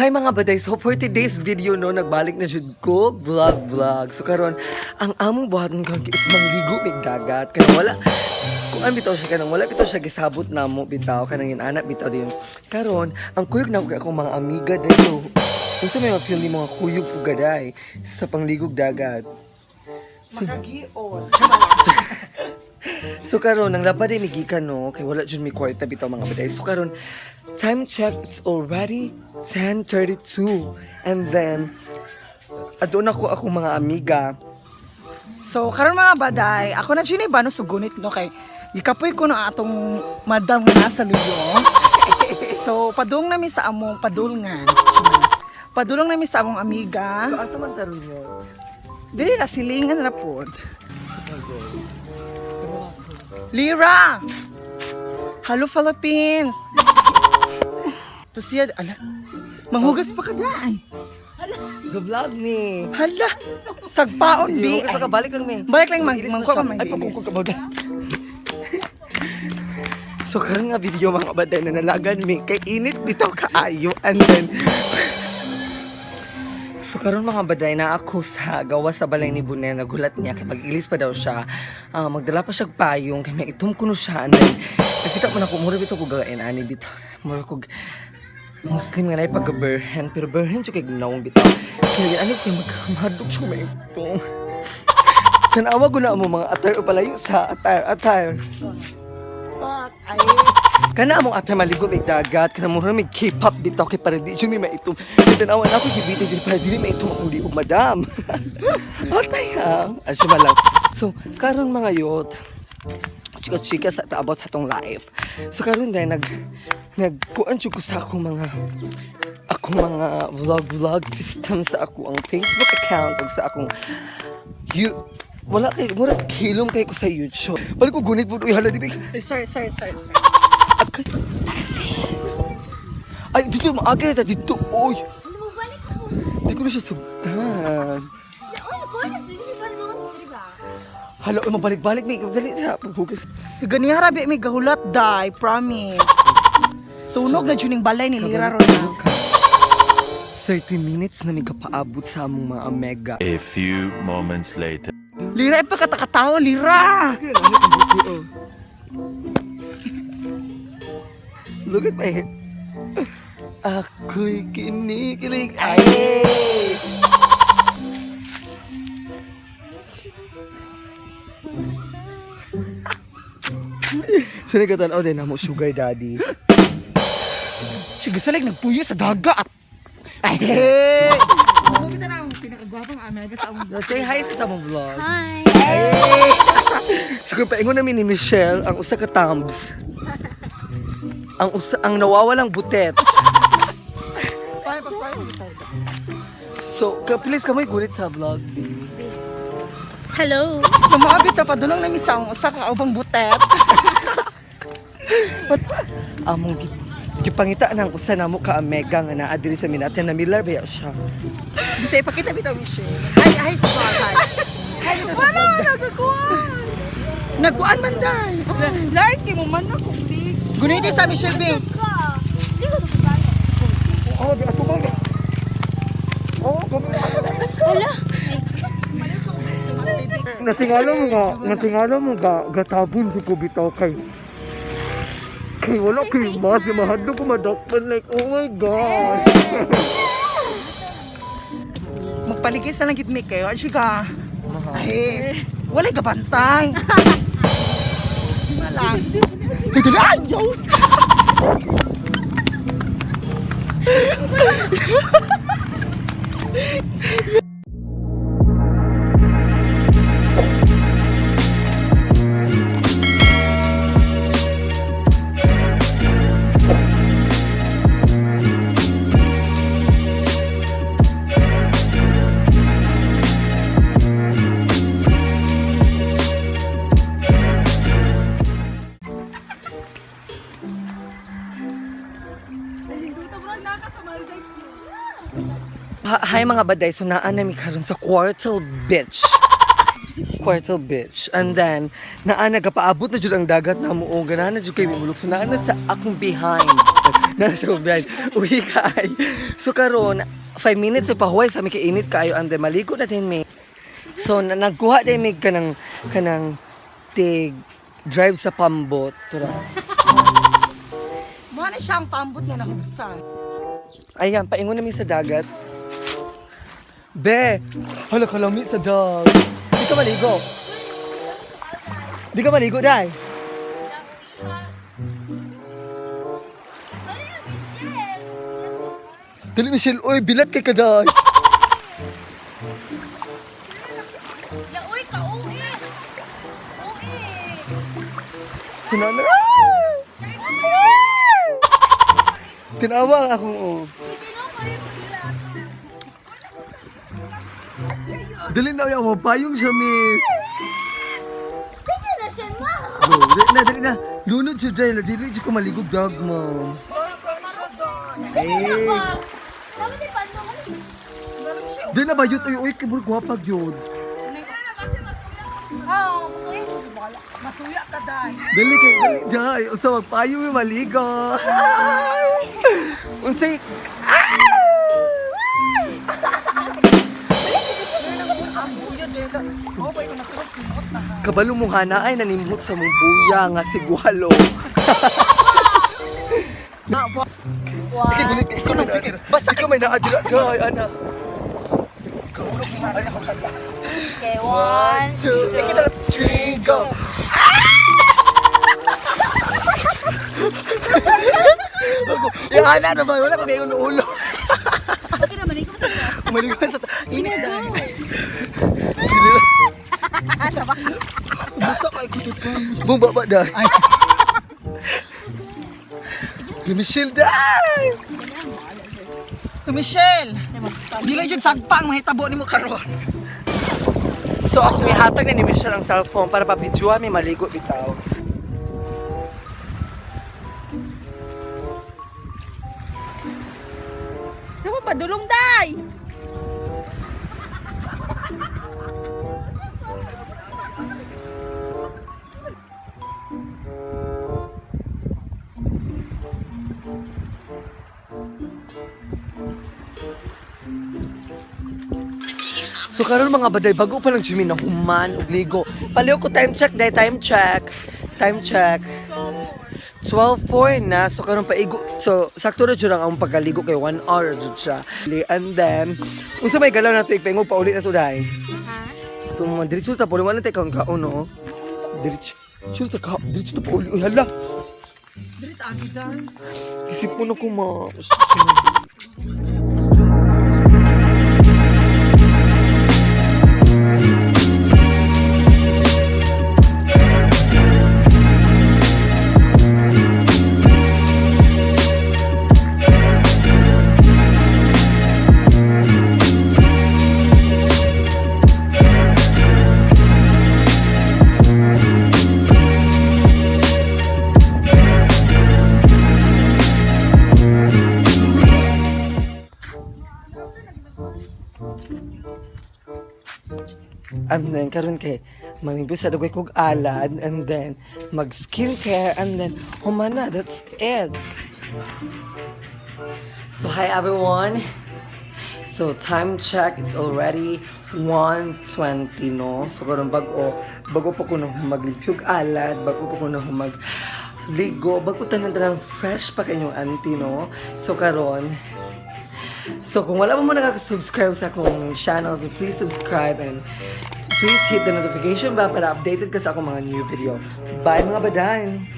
Hi mga baday, so for today's video no, nagbalik na jud ko vlog vlog. So karon ang among buhaton karon kay is mangligo mig dagat. Kanang wala kuan bitaw siya, kanang wala bitaw siya gisabot namo bitaw kanang inana bitaw din. Karon ang kuyog na ko kay akong mga amiga dito. Unsa may ma-feel ni mga kuyog ug gaday sa pangligog dagat? Makagion. So karon ang labad ay migikan no kay wala jud mi kwarta bitaw mga baday. So karon time check, it's already 10:32 and then aduna ko akong mga amiga. So, karon mga baday, ako na dyan bano sugunit no kay gikapoy ko na atong madam nga nasa luyo. So, padung nami sa among padulngan. Padulong nami sa among amiga. So asa man karon yo? Dili ra silingan ra pod. Sa pagod. Ano ako? Lira! Hello Philippines! To siya, ala, manghugas pa ka dai. Go vlog me. Hala, sagpaon bi. Sige, balik lang me. Balik lang, Ilis mangkuha na siya. ka, Ay, pagkukog ka ba? So karon nga video mga baday na nalagan mi kay init bitaw kaayo and then so karon mga baday na ako sa gawa sa balay ni Bunen, nagulat niya kay mag-ilis pa daw siya. Ah, magdala pa siya og payong kay may itom kuno siya and then nakita mo na ko mura bitaw ko gawin ani bitaw. Mura ko Muslim nga na pagka-berhen, pero berhen siya kay gnawong bitaw. Kaya ano kay magkamadok siya may itong. Tanawa ko na mo mga attire o palayo sa attire, attire. Pak, ay. Kana among attire maligo mig dagat, kana mura mig K-pop bitaw kay para di siya may maitom. Kay tanawa na ako gibitay dili para dili maitom akong liog, madam. Atay ha, asya man lang. So, karon mga yot, chika-chika sa about sa atong life. So karon dahil nagkuan jud ko sa akong mga vlog vlog system sa ako ang Facebook account ug sa akong you wala kay mura hilom kay ko sa YouTube. Balik ko gunit pud uy hala di ba? Ay, sorry, sorry, sorry, sorry. Agay. Ay, dito maagi na ta dito. Oy. Di ko na siya sugtan. Hala, oy, mabalik-balik may dali na paghugas. Ganiha ra bi may gahulat dai, promise. Sunog na jud ning balay ni Lira ron na. 30 minutes na may kapaabot sa among mga omega. A few moments later. Lira ay pagkatakatao, Lira. Look at my hair. Ako'y kinikilig. Ay! So nagkatanaw din na mo sugar daddy. Sige salig nagpuyo sa dagat. Ay. Kita na ang pinakagwapang amiga sa among Now, say hi sa among vlog. Hi! Hey! Siguro paingon namin ni Michelle ang usa ka thumbs. Ang usa ang nawawalang butets. Payo pagpayo kita. So, please kamoy gulit sa vlog, baby. Hello! So mga bitaw padulong nami sa among usa ka ubang butet. Among gipangita ng usa namo ka omega nga naa diri sa minate na Miller ba siya. Bitaw ipakita bitaw Michelle. Hi hi sa vlog. Hi. Hi bitaw sa Wala! vlog. Nagkuhan! Nagkuan man dai. Lord, kay mo man ako, big. Guniti sa Michelle B. Di ko nagkuhan. Oh, di ato ba? Oh, gami. Hala! Natingala mo nga gatabon si ko bitaw kay kay wala kay mas mahadlo ko madakpan like oh my God. Magpaligay sa langit mi kayo. Ay ka. Ay, walay gabantay. Wala. Dito na ayaw. Hi mga baday, so naa nami karon sa Quartel Beach. Quartel Beach. And then, naa nagapaabot na jud ang dagat na mo o ganahan na jud kay mimulok. So naa na sa akong behind. Nasa akong behind. Uwi ka ay. So karon 5 minutes sa pahuway sa mi kay init kaayo and then maligo na din mi. So na, nagkuha din mi kanang tig drive sa pambot. Tura. Mo na siyang pambot nga nahubsan. Ayan, paingon namin sa dagat. Be, hala kalami sa dag. Di ka maligo. Di ka maligo, day. Dali, Michelle. Oy, bilat kay kaday. Laoy ka, uwi. Uwi. Sinana. Ah! Tinawa ang akong oh. Pwede na kayo bilat. Dali na yung mapayong siya, miss. Sige na siya na. Go, dali na, dali na. Lunod siya, dali. Dili siya ko maligog dag mo. Sige na ba? Tama di pando ka. Dali na ba yun? Uy, uy, kibur gwapag yun. Ah, gusto yun. Masuya ka day. Dali kay dali jay. Unsa magpayo mi maligo. Unsay Ang buya dela. Oh, ba ikaw nakuha simot na ha. kabalo mo hana ay nanimhot sa mong buya nga sigwalo. Na, wa. Ikaw gunit ikaw nang pikir. Basta ikaw may naadira jay ana. Okay, one, Two, three, go. Ya ana na ba wala ko kayo ulo. Okay naman, ikaw sa Maligo sa init dai. Sila. Busa kay kutut ko. Bumba ba dai? Si Michelle dai. Michelle, dili jud sagpa ang mahitabo nimo karon. So ako mihatag na ni Michelle ang cellphone para pa-videoan may maligo bitaw. Sa mo padulong day. So karon mga baday bago pa lang Jimmy na human og ligo. Paliw ko time check day time check. Time check. 12:04 na so karon paigo. So sakto ra jud ang among pagkaligo kay 1 hour jud siya. And then unsa may galaw nato igpaingo pa uli na to day. So mga diretso ta puli wala tay kaon kaon no. Diretso. Diretso ta ka, diretso ta pauli. Uy hala. Dili ta agi day. Isip mo na ko ma. And then, karon kay manimbi sa dugay kog alad and then mag skincare and then humana, that's it. So hi everyone. So time check, it's already 1:20 no. So karon bago pa ko na maglimpyog alad, bago pa ko na mag ligo, bago tanan tanan fresh pa kayong auntie no. So karon So kung wala pa mo nakaka-subscribe sa akong channel, so please subscribe and please hit the notification bell para updated ka sa akong mga new video. Bye mga badan!